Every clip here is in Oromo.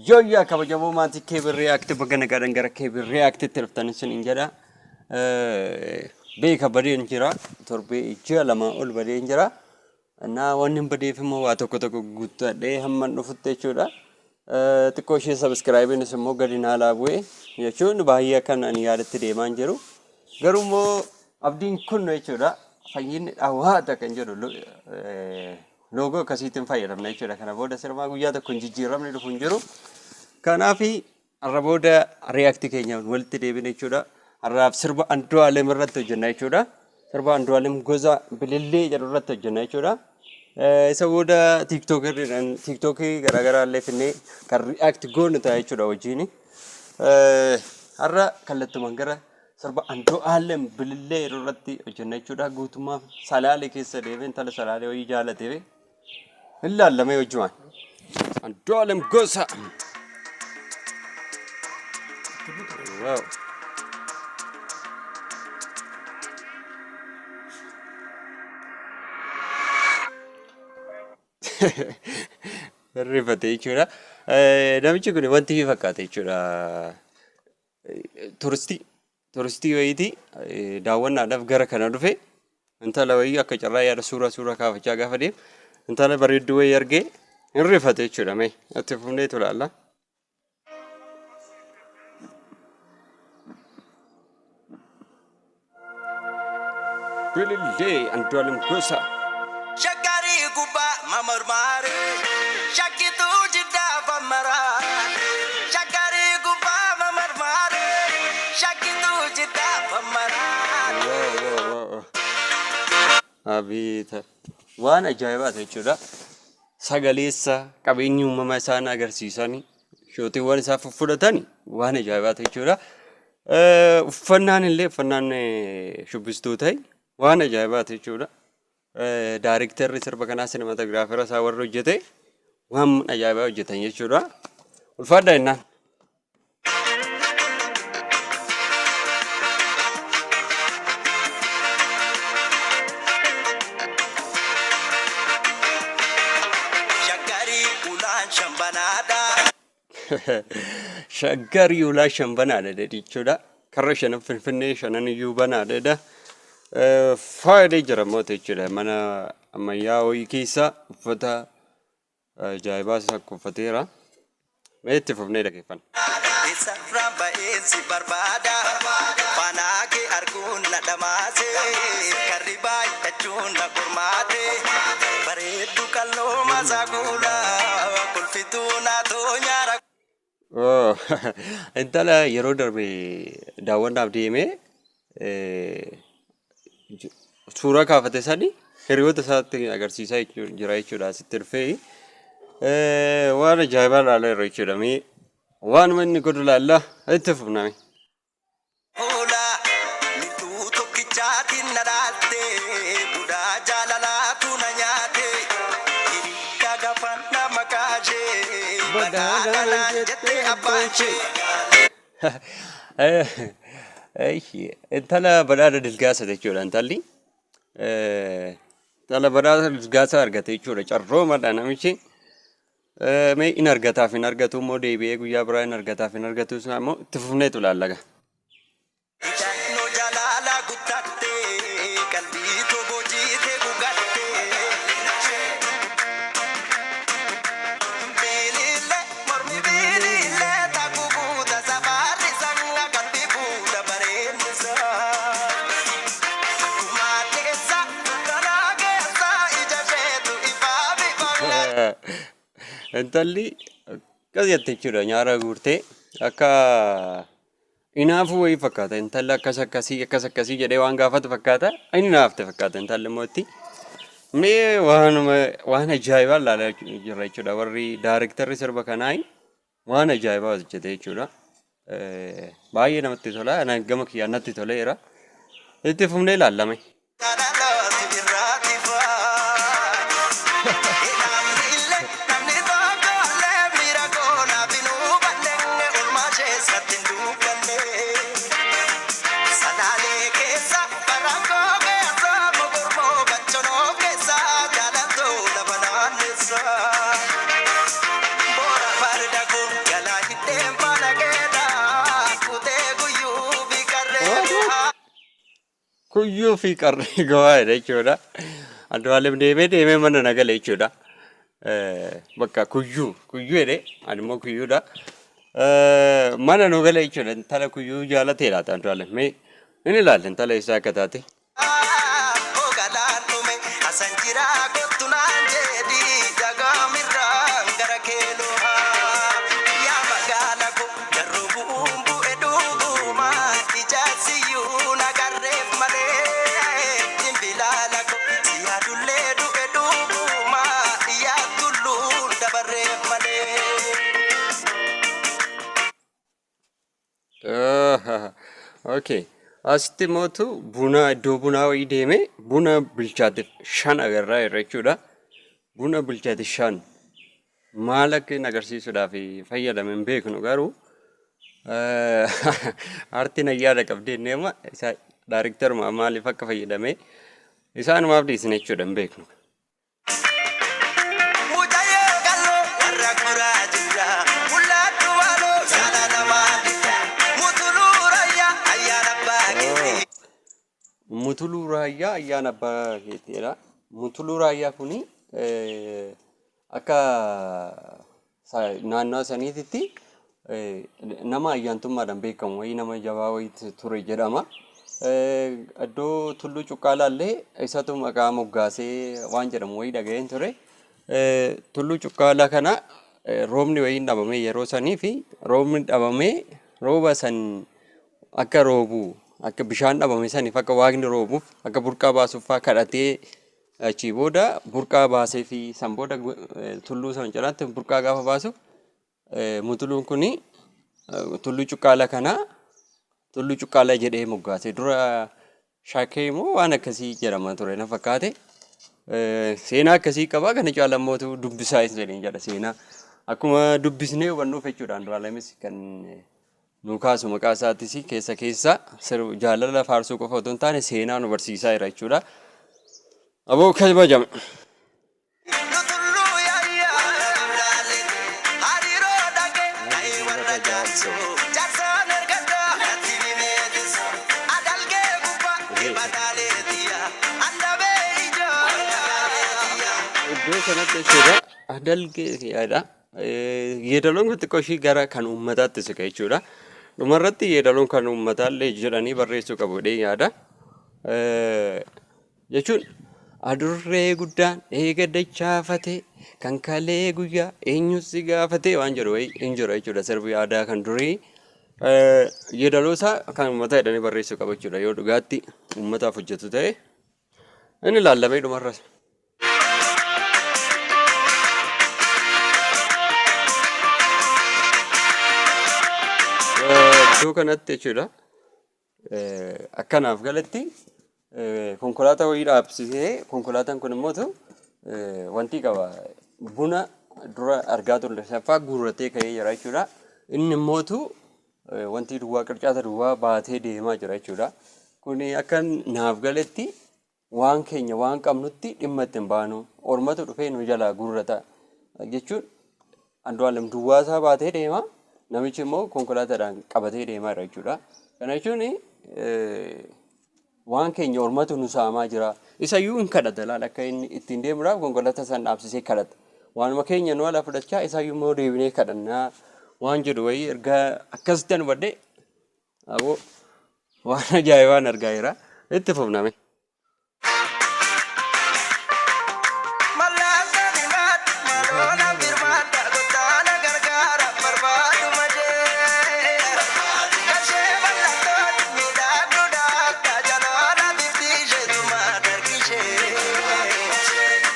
Yooyyaa kabajamoo maatii Keebir React baga nagaadhaan gara Keebir Reactitti dhuftan isiniin jedha. Beeka badeen jira. Torbee ji'a lama ol badeen jira. Innaa wanni hin badeef immoo waa tokko tokko guuttadhee hamman dhufutti jechuudha. Xiqqoo ishee sabiskiraayibiinis immoo gadi naa laabu'e jechuun baay'ee akkan ani yaadatti deemaa hin jiru. Garuu immoo abdiin kun jechuudha fayyinni dhawaata kan jedhu loogoo akkasiitiin fayyadamna jechuudha. Kana booda sirmaa guyyaa tokko hin jijjiiramni dhufu hin jiru. Kanaaf har'a booda react keenya walitti deebina jechuudha. Har'aaf sirba Andu'aalem irratti hojjenna jechuudha. Sirba Andu'aalem Gosa Bilillee jedhu irratti hojjenna jechuudha. Isa booda tiiktookii garaagaraa illee finnee kan react goonu ta'a jechuudha wajjin. Har'a kallattumaan gara sirba Andu'aalem Bilillee jedhu irratti hojjenna jechuudha. Guutummaa Salaalee keessa deemee intala Salaalee wayii jaalatee hin laallamee wajjumaan. Andu'aalem Gosa. Wow. Rifate jechuudha. Namichi kun wanti fakkaata jechuudha. Turistii turistii wayiiti daawwannaadhaaf gara kana dhufe intala wayii akka carraa yaada suuraa suuraa kaafachaa gaafa deemu intala bareedduu wayii argee hin rifate jechuudha mee itti fufneetu ilaalla. Bilillee Andu'aalem Gosaa. Shakkarii gubbaa mamormaaree shakkituu jiddaa fammaraa. Shakkarii gubbaa mamormaaree shakkituu jiddaa fammaraa. Wow. Abeet waan ajaa'ibaati jechuudha. Sagaleessa qabeenyi uumama isaan agarsiisan shootiiwwan isaa fudhatan waan ajaa'ibaati jechuudha. Uffannaan illee uffannaan shubbistootaa waan ajaa'ibaati jechuudha. Daariktarri sirba kanaa sinematoogiraafera isaa warri hojjete waan ajaa'ibaa hojjetan jechuudha. Ulfaadhaa jennaan. Shakkarii ulaan shambanaadha. Shaggarii ulaa shan banaadha jechuudha. Karra shanan Finfinnee shanan iyyuu banaadha jedha. Faayidee jira moota jechuudha. Mana ammayyaa wayii keessa uffata ajaa'ibaa isaa uffateera. Mee itti fufnee dhaggeeffanna. Eessarraan ba'een si barbaada. Faanaa kee arguun na dhamaase. Karri baay'achuun na qormaate. Bareeddu qalloo masaa kuula. Kolfituu naatoo nyaara. Oh, Intala yeroo darbe daawwannaaf deemee suuraa kaafate sani hiriyoota isaatti agarsiisaa jira jechuudha asitti dhufee. Waan ajaa'ibaa ilaalaa jirra jechuudha. Mee waanuma inni godhu ilaalla itti fufna mee. Fuula mil'uu tokkichaatiin na dhaalte budaa jaalalaatu na nyaate hirikka gafanna maqaa ishee badhaadha naan jette abbaan ishee. Intala badhaadha dilgaasa jechuudha intalli. Intala badhaadha dilgaasa argate jechuudha carroomadha namichi. Mee in argataaf hin argatu immoo deebi'ee guyyaa biraa in argataaf hin argatu isaa immoo itti fufneetu ilaalla gaa. Hidhannoo jaalala guttatte qalbii too boojiite gugatte. Bilille mormi bilille takku guuta safarri sanga qalbii fuudha bareenni isaa. Akkuma keessa dukkanaa keessa ija isheetu ifaa bifanga. Intalli akkas jette jechuudha nyaara guurtee akka inaafuu wayii fakkaata intalli akkas akkasii akkas akkasii jedhee waan gaafatu fakkaata inni naafte fakkaata intalli immoo itti mee waanuma waan ajaa'ibaa ilaalaa jirra jechuudha warri daarektarri sirba kanaa waan ajaa'ibaa hojjete jechuudha. Baay'ee namatti tola gama kiyyaan natti toleera itti fufnee ilaallame. Jaalalaati irraati faa. Namni namni tokko illee miira koo naaf hin hubanne oolmaa keessatti hin dubbanne. Salaalee keessa barakkoo keessa mogormoo bachonoo keessa jaalaltoo lafa naannessa. Boora farda koo. Kuyyuu fi qarree gowwaa jechuudha. Andu'aalem deemee deemee mana na gale jechuudha. Bakka kuyyuu kuyyuu jedhee ani immoo kuyyuudha. Mana nu gale jechuudha. Intala kuyyuu jaalatee laata Andu'aalem? Mee inni ilaalla intala isaa akka taate. Galaan dhume asan jira kottu naan jedhi jagaamirraan gara keeloo yaa magaala ko jarru bu'uun bu'e dhuguma ijaarsiyyuu nagarreef malee dimbilaala ko siyaadullee du'e dhuguma yaa tulluun dabarreef malee. Okay. Asitti mootu buna iddoo bunaa wayii deemee buna bilchaate shan agarraa jirra jechuudha. Buna bilchaate shan maal akka inni agarsiisuudhaaf fayyadame hin beeknu, garuu aartiin ayyaada qabdee inni amma isa daariktaruma maaliif akka fayyadame isaanumaaf dhiisne jechuudha, hin beeknu. Mucayyoo qalloo warra kuraa jira mul'attu maaloo jaalala maalidha mutuluu raayyaa ayyaana abbaa keetii. Mutuluu Raayyaa ayyaana abbaa keetiidha. Mutuluu Raayyaa kuni akka naannoo saniititti nama ayyaantummaadhaan beekamu wayii, nama jabaa wayii ture jedhama. Iddoo Tulluu Cuqqaalaa illee isatu maqaa moggaasee waan jedhamu wayii dhaga'een ture. Tulluu Cuqqaalaa kana roobni wayiin dhabamee yeroo sanii fi roobni dhabamee rooba san akka roobu, akka bishaan dhabame saniif akka waaqni roobuuf akka burqaa baasuuf fa'aa kadhatee, achii booda burqaa baasee fi san booda tulluu san cinaatti burqaa gaafa baasuuf mutuluun kuni Tulluu Cuqqaalaa kana Tulluu Cuqqaalaa jedhee moggaase. Dura shaakee immoo waan akkasii jedhama ture na fakkaate. Seenaa akkasii qaba. Kana caala immoo dubbisaa hin jedha seenaa. Akkuma dubbisnee hubannuuf jechuudha. Andu'aalemis kan nu kaasu maqaa isaattis keessa keessa jaalala faarsuu qofa otoo hin taane seenaa nu barsiisaa jira jechuudha. Aboo kabajame. Tulluu yaayyaa hariiroo dhagee ta'ee warra jaarsoo jaarsaan ergadhaa natti nimeetisu adalgee gubbaa ibadaaleetiya andabee ijaa. Iddoo kanatti jechuudha adalgee yaada. Yeedaloon kun xiqqoo ishii gara kan uummataatti siqa jechuudha. Dhumarratti yeedaloon kan uummataallee jedhanii barreessuu qabu jedhee yaada. Jechuun adurree guddaan eega dachaafate kan kalee guyyaa eenyu si gaafate waan jedhu wayii hin jiru jechuudha sirbi aadaa kan durii. Yeedaloo isaa kan uummataa jedhanii barreessuu qabu jechuudha yoo dhugaatti uummataaf hojjetu ta'e inni ilaallamee dhumarra. Iddoo kanatti jechuudha akkanaaf galatti konkolaataa wayii dhaabsisee, konkolaataan kun immoo wanti qaba buna dura argaa turre saffaa guurratee ka'ee jira jechuudha. Inni immootu wanti duwwaa, qircaata duwwaa baatee deemaa jira jechuudha. Kuni akka naaf galetti waan keenya waan qabnutti dhimma itti hin baanu, ormatu dhufee nu jalaa guurrata jechuun. Andu'aalem duwwaa isaa baatee deema, namichi immoo konkolaataadhaan qabatee deemaa jira jechuudha. Kana jechuun waan keenya ormatu nu saamaa jira. Isayyuu hin kadhata, laal akka inni ittiin deemuudhaaf konkolaataa san dhaabsisee kadhata. Waanuma keenya nu alaa fudhachaa isayyuu immoo deebinee kadhannaa waan jedhu wayii ergaa akkasitti an hubadhe. Aboo waan ajaa'ibaan argaa jira. Itti fufname. Mallattoo himaadhu maloona birmaadha gottaana gargaara barbaadu majee. Kashee mallattoon miidhagduudha akka jaloona bifti isheetuma dargishee.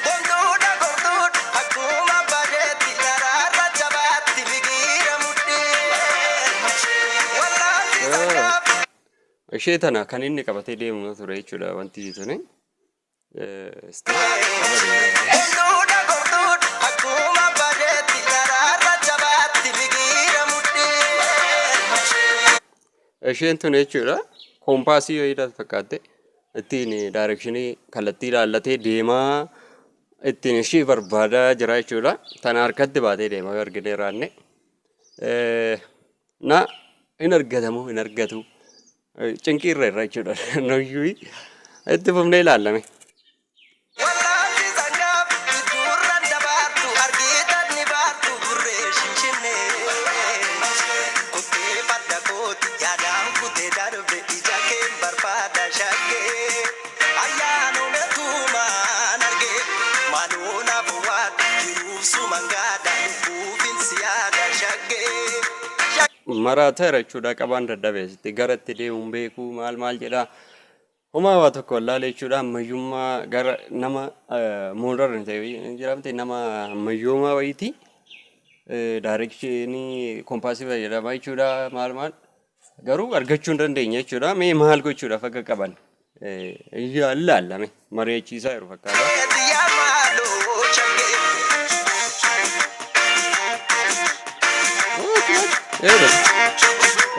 Bontuudha gortuudha akkuma bareetti daraarra jabaatti biqiira mudhii. Wallaansi sakkaaf. Ishee tana kan inni qabatee deemu ture jechuudha wanti tuni. Bontuudha gortuudha akkuma bareetti daraarra jabaatti biqiira mudhii. Isheen tun jechuudha koompaasii wayiidha fakkaatte, ittiin directionii kallattii ilaallatee deemaa ittiin ishii barbaadaa jira jechuudha. Tana harkatti baatee deema yoo argine raanne. Na hin argatamu hin argatu. Cinqii irra irra jechuudha. Nuyyuu Itti fufnee ilaallame. Wallaalli sangaaf gidduurran dabaartu argitan ni baartu burree shinshinnee. Kuttee farda kooti yaadaan kutee darbe ija keen barbaada shaggee. Ayyaanuma tuumaan argee maaloo naaf waadha jiruuf suman gaadha lubbuufin siyaada shaggee. Maraateera jechuudha qabaan dadhabe asitti gara itti deemuun beekuu maal maal jedha. Homaa waa tokko wallaale jechuudha ammayyummaa gara nama modern ta'e jedhamte nama ammayyoomaa wayiiti. Directionii koompaasii fayyadamaa jechuudha maal maal. Garuu argachuu hin dandeenye jechuudha. Mee maal gochuudhaaf akka qaban ilaallame mari'achiisaa jiru fakkaata. Yaa maaloo shaggee.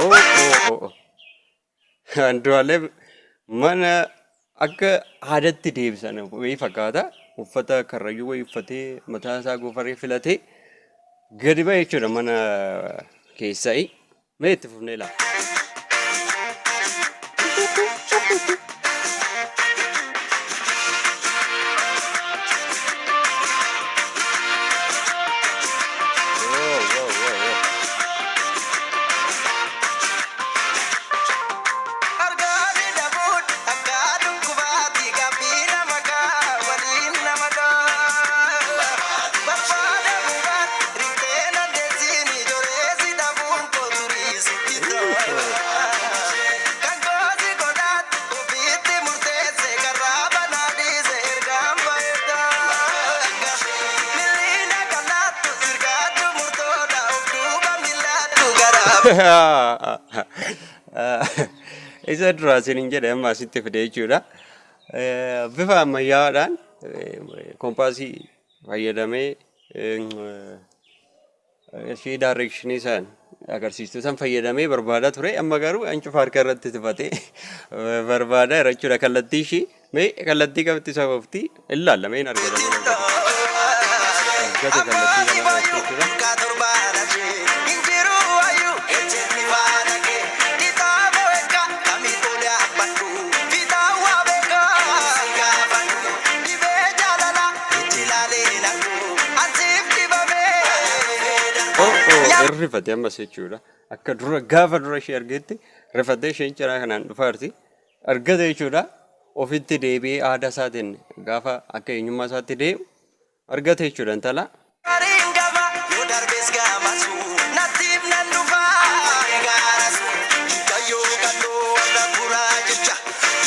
Oh, oh, oh, oh. Andu'aalem mana akka aadaatti deebisan wayii fakkaata. Uffata karrayyuu wayii uffatee mataa isaa goofaree filatee gadi ba'e jechuudha mana keessaayi. Mee itti fufnee ilaalla. Wow, wow, wow, wow. Argaanii dhabuun akka dhukkubaati gaaffii nama kaa waliin nama daa. Barbaada bu'aan riftee na deessini joreessi dhabuun kooturii sitti tola. Kan goosi godhaatu ofiitti murteesse karaa banaa dhiise ergaan baheedha. Miliina kanaattu sirgaatu murtoodha of duuba miilaatu garaa. Isa duraa isiniin jedhe amma asitti fide jechuudha. Bifa ammayyaadhaan koompaasii fayyadamee ishee directionii isaan agarsiistuu san fayyadamee barbaadaa ture. Amma garuu hancufa harka irratti tufatee barbaadaa jira jechuudha. Kallattii ishii mee kallattii qabxi isa oofti ilaalla mee hin argata. Argate kallattii kana irratti jechuudha. Oh, oh, irrifate ammas jechuudha. Akka dura gaafa dura ishee argetti rifatee isheen cinaa kanaan dhufaarti. Argate jechuudha. Ofitti deebi'ee aadaa isaatiin gaafa akka eenyummaa isaatti deemu argate jechuudha intala. Yoo darbes gaamasu natti nan dhufaa gaarasu kayyoo kalloo warra kuraa jecha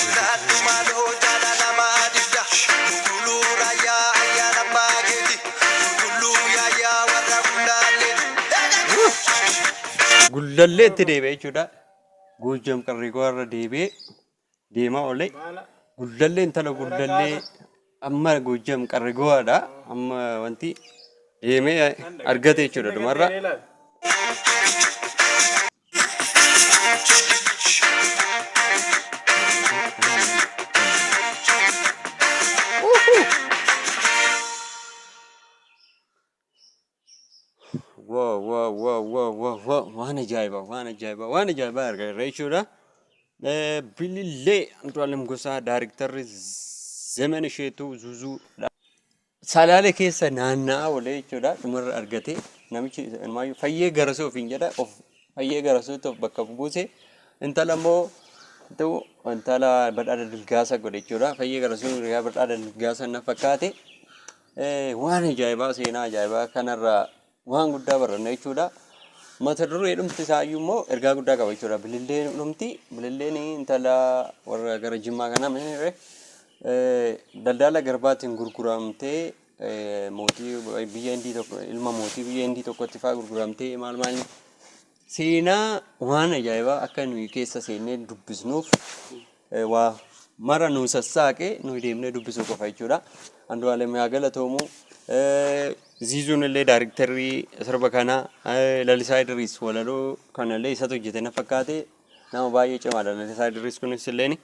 jiraadhu maaloo jaalalamaa didda qulqulluu raayyaa ayyaana abbaa keeti qulqulluu yaayyaa warra gullaallee. Gullalleetti deebi'e jechuudha. Goojjam qarreekoo irra deebi'ee deemaa oolee. Gullallee intala gullallee amma Goojjam qarreegoodha. Amma wanti deemee argate jechuudha dhumarra. Wow, wow, wow, wow, wow, wow. Waan ajaa'ibaa, waan ajaa'ibaa, waan ajaa'ibaa argaa jechuudha. Bilillee Andu'aalem Gosaa, daariktarri Zemen Isheetuu Zuzuu Salaale keessa naanna'aa oolee jechuudha. Dhumarra argate namichi ilmaayyuu Fayyee Garasuu ofiin jedha. Of Fayyee Garasuutti of bakka buuse. Intala immoo ta'u intala Badhaadha Dilgaasa godhe jechuudha. Fayyee Garasuun hiriyaa Badhaadha Dilgaasa na fakkaate. Waan ajaa'ibaa, seenaa ajaa'ibaa kanarraa waan guddaa baranna jechuudha. Mata duree dhumti isaayyuu immoo ergaa guddaa qaba jechuudha. Bilillee dhumti bililleen intala warra gara Jimmaa kanaa mini daldala garbaatiin gurguramtee mootii biyya Hindii tokko ilma mootii biyya Hindii tokkotti fa'aa gurguramtee maal maal seenaa waan ajaa'ibaa akka nuyi keessa seennee dubbisnuuf waa mara nu sassaaqee nuyi deemnee dubbisuu qofa jechuudha. Andu'aalem yaa galatoomu. Ziizuun illee daariktarrii sirba kanaa, Lalisaa Idriis walaloo kanallee isatu hojjete na fakkaate, nama baay'ee cimaadha Lalisaa Idriis kunis illeen.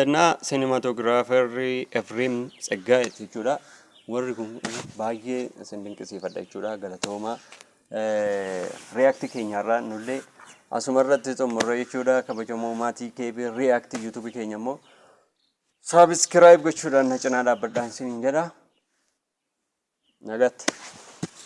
Na siinimaatoogiraafarri Efreem Tsaggaa'e jechuudha. Warri kun baay'ee isin dinqisiifadha jechuudha, galatoomaa. React keenyarraa nullee asuma irratti xumurra jechuudha. Kabajamoo maatii KB React, YouTube keenya immoo Subscribe gochuudhaan na cinaa dhaabbadhaan isiniin jedha. Nagatti.